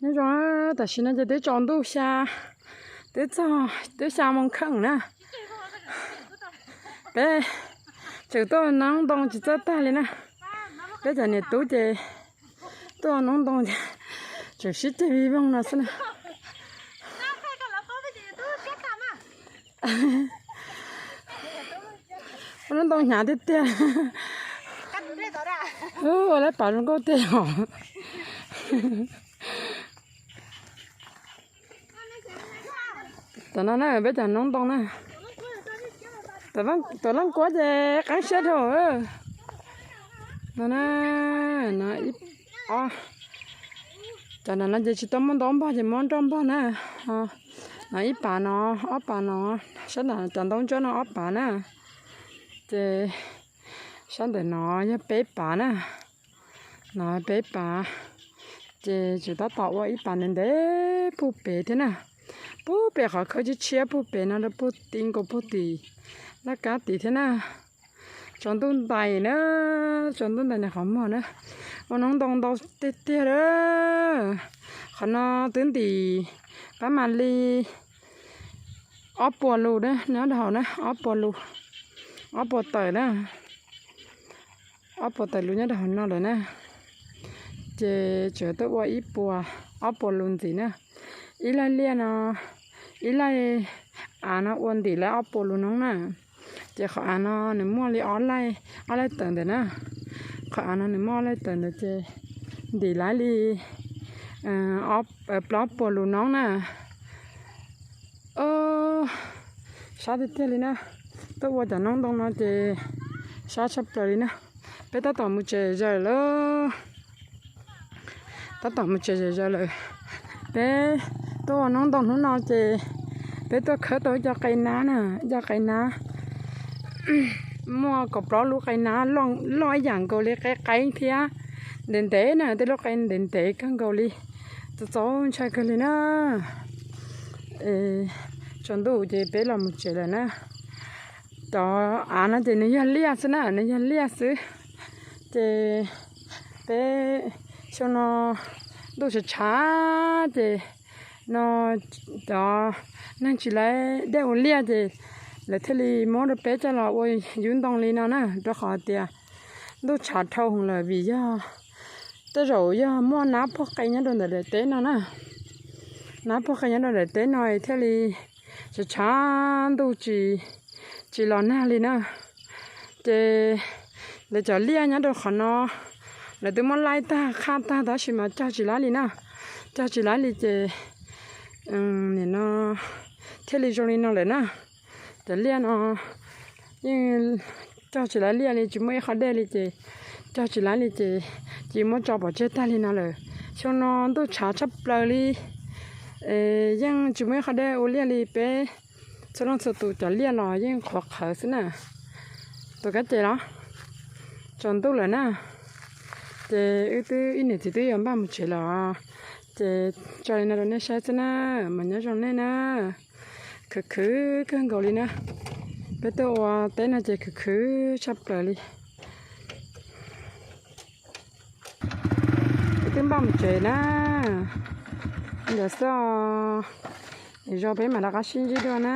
Nyob zoo, tam sim no ces twb tsaus ntuj xya, twb txog, twb xya moo kheej na. Peb tseem tuaj noob ntoo tsis txawj tag li na. Peb cov niam tub ces tuaj noob ntoo ces tseem sib ceg vij voog no xwb na. Noob ntoo hnyav tiag tiag. Ua lab pas zoo nkauj tiag os. Tam no na peb cov noob ntoo na, tuam leej kuab ces qeeb siab dhau. No na, no, cov no no ces tsis tau muaj ntau npog ces muab nroj npog na. No ib pas no, ob pas no, sab ntawm cov ntaub ntsuab no ob pas na. Ces sab ntawm no yog peb pas na. No peb pas, ces tseem tab tom ua ib pas ntev ntev puag pem thiab na. Puag pem qhov khawb tshiab tshiab puag pem no rau puag tim nkaus puag tim laj kab tid thiab na. Tsaus ntuj ntais na, tsaus ntuj ntais nws qhov muag na. Ua noob ntoo ntau tiag tiag a. Qhov no twb ntim pab mam li ob puas lus na, nyob rau hauv na, ob puas lus, ob puas tawm na, ob puas tawm lus nyob rau hauv no lawm na. Ces tseem tuaj ua ib puas, ob puas lus ntxiv na. Ib laij liaj no, ib laij av no ua ntim lawv ob puas lus noob na. Ces qhov av no nws muaj li ob laij, ob laij tawm ntawm na. Qhov av no nws muaj ob laij tawm ntawd ces ntim lawv li plaub puas lus noob na. Sab tiag tiag li na. Tuaj ua cov noob ntoo no ces sab tshaj plaws li na. Peb tab tom mus tsev zawm lawm. Tab tom mus tsev zawm zawm lawm. Peb tuaj ua noob ntoo hnub no ces peb tuaj khawb tau ib co qe nab na, ib co qe nab. Muaj kaum plaub lub qe nab loj ib yam nkaus li qe qeeb thiab. Ntev ntev na, tej lub qe ntev ntev kawg nkaus li. Txaus txaus ntshai kawg li na. Tsaus ntuj ces peb los mus tsev lawm na. Cov av no ces nws yog liaj xwb na, nws yog liaj xwb. Ces peb xyoo no ntuj tshav tshav ces no cov neeg tsis laiv dej ua liaj ces lawv thiaj li muab rau peb coj los ua yub ntoo li no na, rau qhov tias ntuj tshav dhau heev lawm vim yog tej zaum yog muaj nab puag qe nyob rau ntawm daim teb no na. Nab puag qe nyob rau daim teb no thiaj li tshav tshav ntuj tsis, tsis los nag li na. Ces lawv cov liaj nyob rau qhov no lawv twb muab laij tag qhaj tag tab sis mas cog tsis laib li na. Cog tsis laib li ces nim no thiaj li zoo li no lawm na. Cov liaj no yeej cog tsis laib liaj li, tsis muaj ib qho dej li ces cog tsis laib li ces cia muab tso pov tseg tag li no lawm. Xyoo no ntuj tshav tshaj plaws li, yeej tsis muaj ib qho dej ua liaj li, peb txhua leej txhua tus cov liaj los yeej qhuav qhawv xwb na. Tus kab ces los tsaus ntuj lawm na, ces wb twb ib niam txiv twb yuav npaj mus tsev lawm, ces tso li no rau nej saib xwb na, mas nyob zoo nej na. Khwv khwv kawg nkaus li na, peb tuaj ua teb no ces khwv khwv tshaj plaws li. Wb twb npaj mus tsev na, ntawd xwb os, es zog peb mam rov qab sib ntsib dua na.